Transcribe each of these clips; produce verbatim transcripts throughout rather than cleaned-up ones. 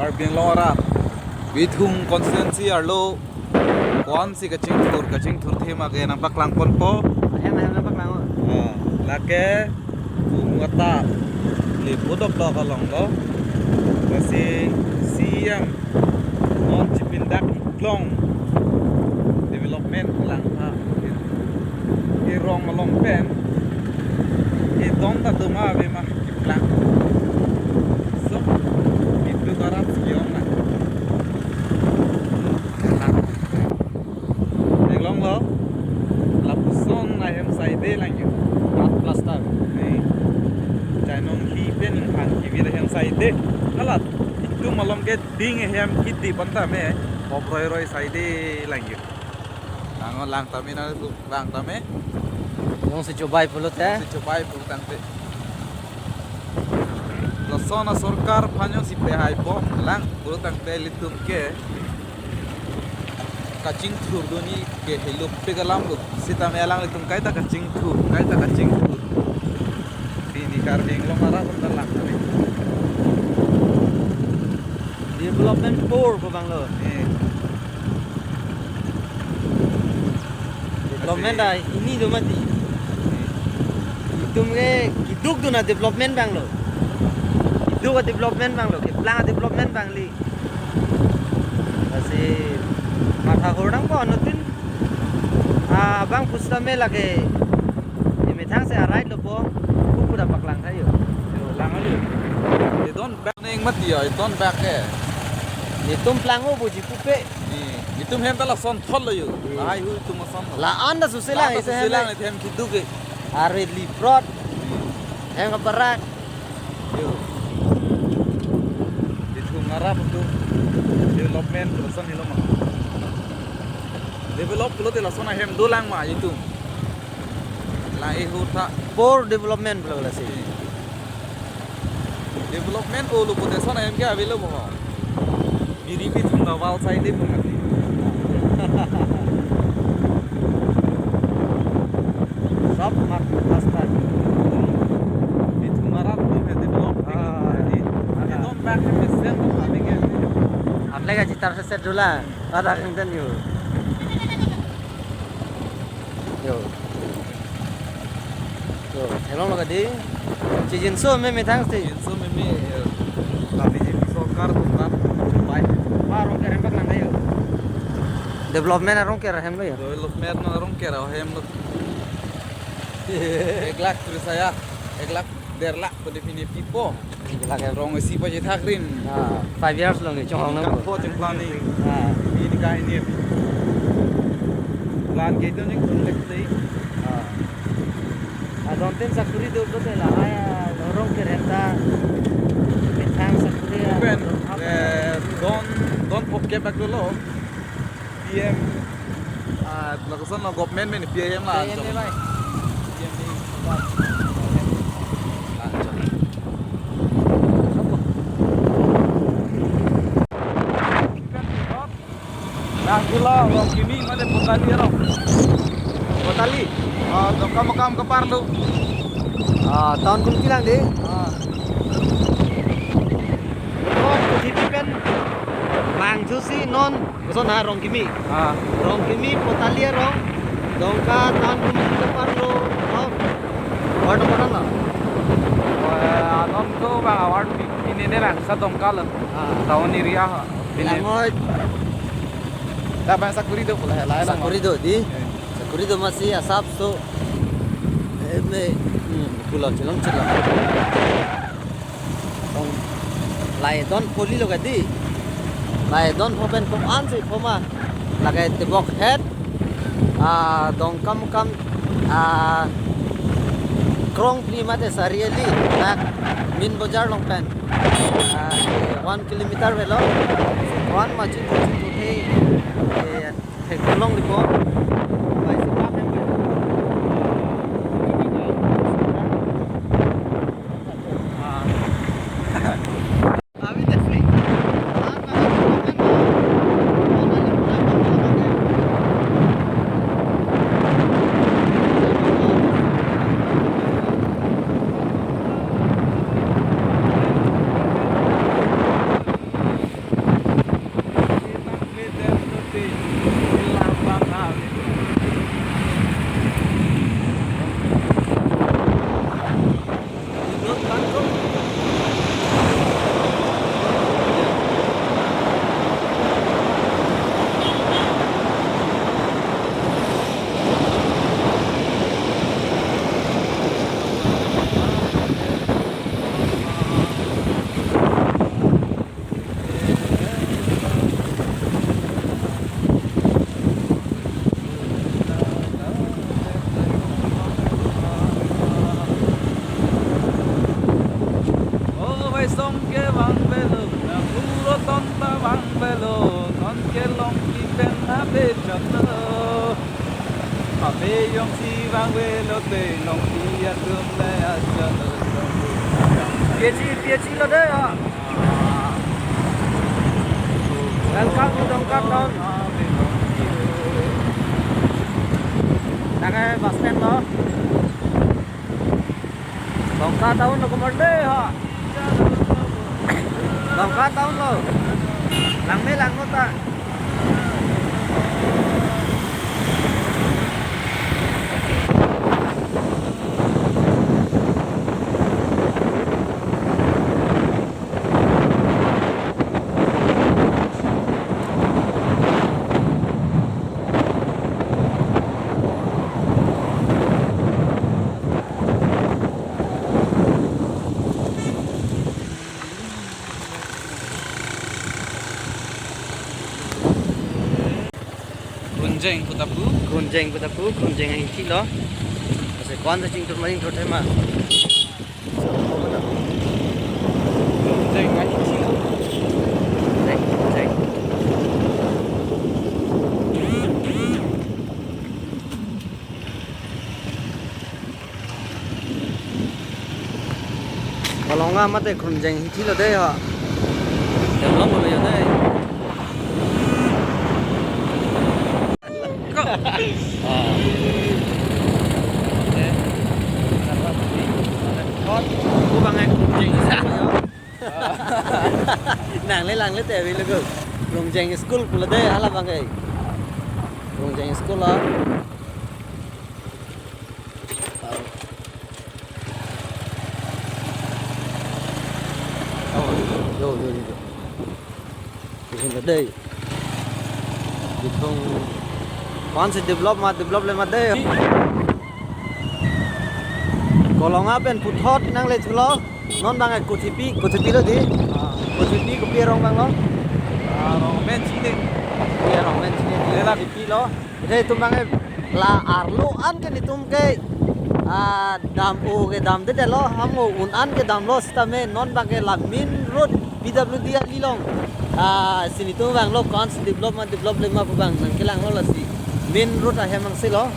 Karbi Anglong arat, Bithung constituency arlo ko-ansi kachingthur, kachingthurthe ma ke nangpaklang ponpo. Ahem, ahem nangpaklang o. Ah, lake Kungwata le pudok dok along lo. Lasi C E M non chipindak iklong development langtha. Irong along pen idon ta doma ave ma keplang. So, itu karat skiong na. Eklong lo, lapuson ahem saide lang yo. Mat plaster. Ni, chainong hi pen inghan kivir ahem saide. Alat, itum along ke ding ahem kidi pon tame, hop roi roi saide lang yo. Lang o, lang tame na, lang tame. Jongsi chobai pulote. Si chobai pulotangte. Lason asorkar aphan jongsi pehai po, lang pulotangte ilitum ke kachingthur doni ke helupik alam lo. Sitame alanglitum kaita kachingthur, kaita kachingthur. Pini Karbi Anglong arat pon ta lang tame. Development poor pu abang lo. Eh. Development ai, ini do mati. Itum ke kiduk do na development abang lo. Kiduk a-development abang lo, keplang a-development abang li. Lasi matha hor nangpo anuttin. Ah, abang pusitame lake, emethang si a-right lo po, kukuda paklang tha yo. Yo, lang ayo. Idon bak neng mati yo, idon bak ke. Itum plang o buji pupe. Ni, itum hem ta lason thot lo yo. Hmm. Lahai hui itum ason lo. La-an ta suselang, la-an ta isi hem suselang, le. Isi hem kiduk ke. Are liprot. Hmm. Hem kaparak. Yo. Bithung arat tu development lason helo ma. Develop pulote lason ahem dolang ma itum. Lahai hui ta. Poor development pulo lasi. Development ko lo pute son ahem ke ave lo bo. Biri Bithung ta wall saide pun mati. Sab mat plaster. Bithung arat tu he develop. Ah. Di. Di non bak ke mesen tu kami ke. Aplek aji tar seset dolang. Pada kenten yo. Yo. Yo, helong lo kadi. Chijinso meme thang si. Chijinso meme, eh, la B J P sorkar atum ta pai. Ma arong kerem paklang kayo. Development arong kerem lo yo. Development arong kerem lo. Ek lakh tris hajar, ek lakh der lakh pu de pine pipo. Ek lakh em. Rong isi pachethak rin. Ah, five years lo ni chong nang. Kan po cheng plan ni. Ah. Ini ka ini. Plan ke itu ni kun lek ni. Ah. Adon tin sakuri do ko te la aya rong kerem ta. Methang sakuri ya. Pen, eh, don, don pop ke bak lo. P M, ah, lakoson lo government men P M la. P M anchot. Bai. P M ni. Ah, anchot. Nangkulo Rongkimi mate Potali arong. Potali? Ah, Dongkamukam kepar lo. Ah, town kum kilang de. Ah. Oh, P D P pen. Bang jusi non. Koson ha Rongkimi. Ah. Rongkimi Potali arong. Dongka town kum kepar lo. Oh. Ward number lo. Oh, eh, anon to bang ward pi-, pine ne bang sa Dongka lo. Ah. Town area ha. Pine. Langoi. Da bang sakuri do pula la. Sakuri do di. Eh. Sakuri do masi asap so. Eh, me, hmm, pulo chilong chilong. Dong, lai don poli lo kadi. Lai don pho pen pho ansi pho ma. Lake tebok het. Ah, Dongkamukam, ah, Krongpli mate Sariali. Lak Main Bazar along pen. Ah, one kilometer velo. One machi tu tu the. Eh, Theklong lipo. Bai si pak em bai. Ah. Abi tesli. Song kevang avelo, na puro ton ta vang avelo, non kelongji pen habe chotlo. Habe jongsi vang avelo te longji atum le achotlo. P H E, P H E lo dei, ha. Welcome to Dongka town. Nang ke bus stand lo. Dongka town lo kumar dei, ha. Dongka town lo. Langme lang lo ta. Khunjeng pu ta pu. Khunjeng pu ta pu, Khunjeng ahingthilo. Ase kwan sa chingthur ma chingthur thema. Khunjeng ahingthilo. Khunjeng, Khunjeng. Kolonga mate Khunjeng ahingthilo dei, ha. Develop lo yo dei. Ah. Ko bang ek Khunjeng ahingthilo yo. Nang le lang le te avelo ko. Khunjeng school pulo dei, hala bang ke. Khunjeng school lo. Oh, yo, yo, yo. Ihin lo dei. Itum kwan si develop ma, develop le ma dei. Kolonga pen puthot nang le thulo. Non bang ke Kothepi, Kothepi lo dei. Ah. Kothepi kopi arong bang lo? Ah, arong pen chini. Kopi arong pen chini. Lela. Kothepi lo. Dei itum bang ke la arlo an ke netum ke, ah, dam-o kedamdedetlo, hamo un an kedamlo sitame non bang ke la main road P W D along. Ah, si netum vanglo kwan si develop ma develop le ma pu bang nang kelang lo lasi. Main road ahem angse lo.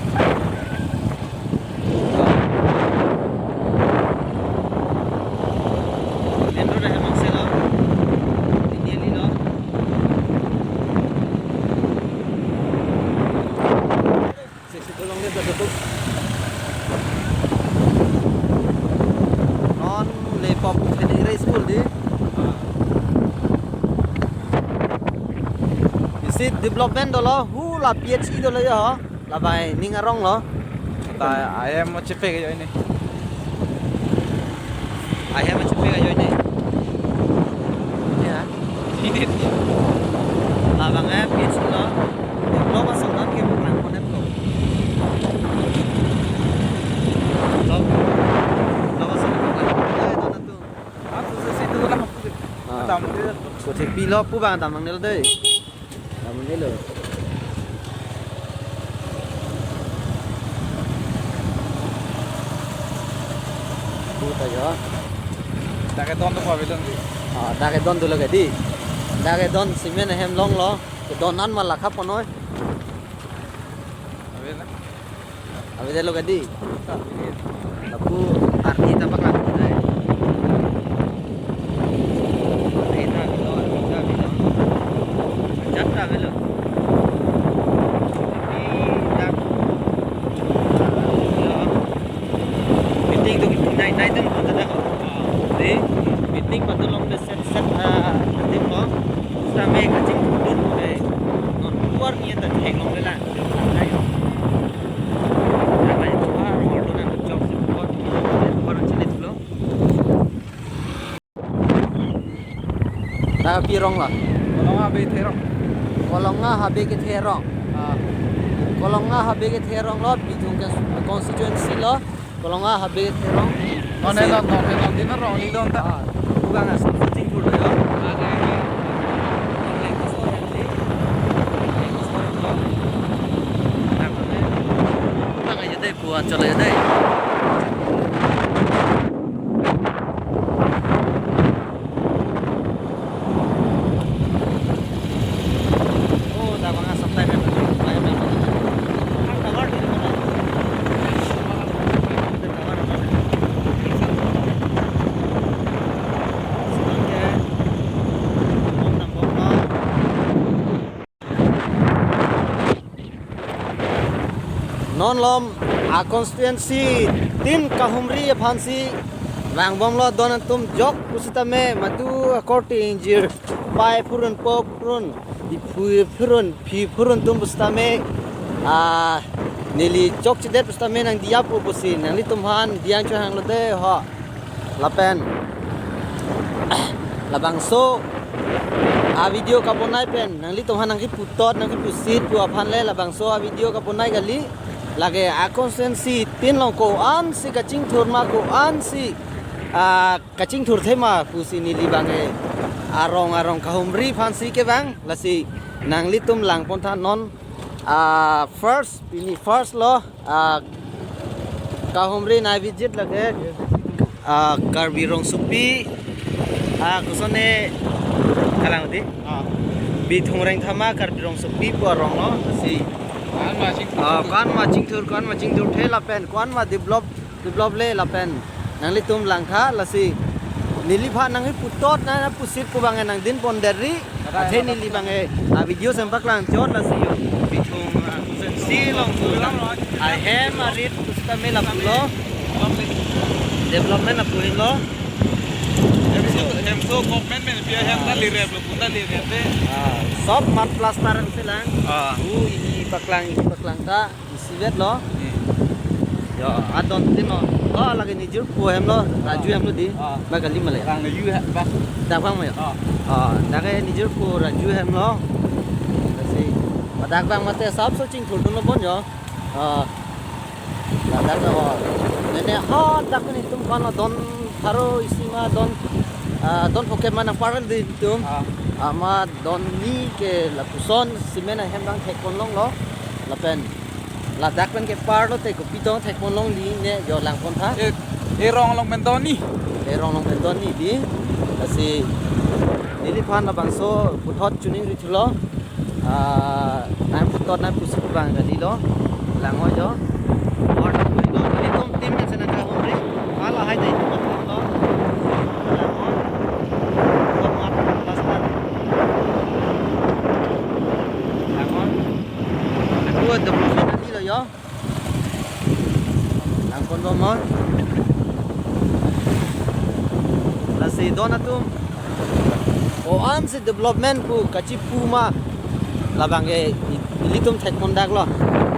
Main road ahem angse lo. Ini ali lo. Non le pop kene re school dei. Isi development dolo, hu la P H E dolo yo. Labai ning arong lo. Ta ahem mo chepe ke yo ini. Ahem mo chepe ke yo ini. Ya. Ini. Labang eh pitch lo. Lo masuk nan ke bukan konek lo. Lo. Lo masuk ke bukan. Ya, itu nanti. Aku sesi itu lah. Ah. Tamu dia. Kothepi lo pu bang tamang nel dei. Kamu ni lo. Bu ta jo. Dak ke don to pa bilong di. Ah, dak ke don dolo ke dei. Dak ke don cement hem longlo. Ke don an ma lakha ponoi. Abe na. Abe dei lo ke dei. Lapu arni ta paklang dei. Arni ta bilo, arni ta bilo. Jat ta bilo. Arni ta bilo. Meeting tu nai nai tum kota ta ko. Dei, meeting patulong de set set, ah, meeting ko. Sampai kaching dun ko dei. Non luar ni ta thek long de la. Ayo. Apa itu? Ah, rumah tu nang job si buat. Buat macam itu lo. Dak pi arong lo? Kolonga Habe Kethe arong. Kolonga Habe Kethe arong. Ah. Kolonga Habe Kethe arong lo, Bithung ke constituency lo. Kolonga Habe Kethe arong. Non lo, non lo, non lo, non lo, non lo, non lo. Ah, bukan asal searching tool lo ya. Tang aja deh, buat jalan aja deh. Non malom a constituency tin Kahumri aphansi vangbomlo don atum jok pusitame madu akorte ingjir pai phurun po phurun iphu phurun phi phurun atum pusitame, ah, neli chokchedet pusitame nangdiya pu pusi nanglitum aphan diya chohanglo de ho. Lapen labangso a video kabonai pen nanglitum aphan nangkiputot nangkipusit pu aphan le labangso a video kabonai kali. Lake a constituency tin along ko-ansi kachingthur ma, ko-ansi, ah, kachingthurthe ma pusi neli bang-e arong arong Kahumri aphansi kevang. Lasi nanglitum langpon tha non, ah, first, pini first lo, ah, Kahumri nai visit lake, ah, Karbi Rongsopi, ah, kosonne kalang di? Ah. Bithung Rengthama Karbi Rongsopi pu arong lo, si. Kan ma ching- Ah, kan ma chingthur, kan ma chingthurthe lapen, kan ma develop, develop le lapen. Nanglitum langtha lasi. Neliphan nangkiputot nangkipusit pu bang-e nangdinpon deri. Athe neli bang-e a video sempaklang chot lasi yo. Bithung, ah, si along pu lang. Ahem arit pusitame lapulo. Development lapu henlo. Hemso, hemso government men pia hem ta lirep lo, pun ta lirep de. Ah, sob mat plaster angselang. Ah. U ini paklang, ini paklang ta isivet lo. Hmm. Yo, adon tin lo. Oh, lake nijirpo hem lo, ah, Raju hem lo di. Ah. Ba kali male. Rang Raju hem ba. Dak bang ma yo? Ah. Ah, lake nijirpo Raju hem lo. Lasi, dak bang mate sab so chingthur dunlo bon yo. Ah. Ladak lo. Nene hadak nelitum aphan lo don pharo isi ma don, ah, don phokep ma nangparlo di nelitum. Ah. Amat don ni ke lapuson cement ahem dang thekpon longlo. Lapen ladak pen kepar lote kopi tong thekpon longji ne yo langpon tha. E, erong along pen don ni. Erong along pen don ni di. Lasi neliphan labangso puthot chuning ri thulo. Ah, nangputot nangpusi pu bang kalilo. Lang-o jo. Or nelitum tin men sena Kahumri. Hala hai dei lo. Lang-o. Kot mat plaster. Lang-o. Aku ada pusat tadi lo yo. Langpon bomnon. Lasi don atum ko-ansi development pu kachipu ma labang ke i-, ilitum thekpon dak lo.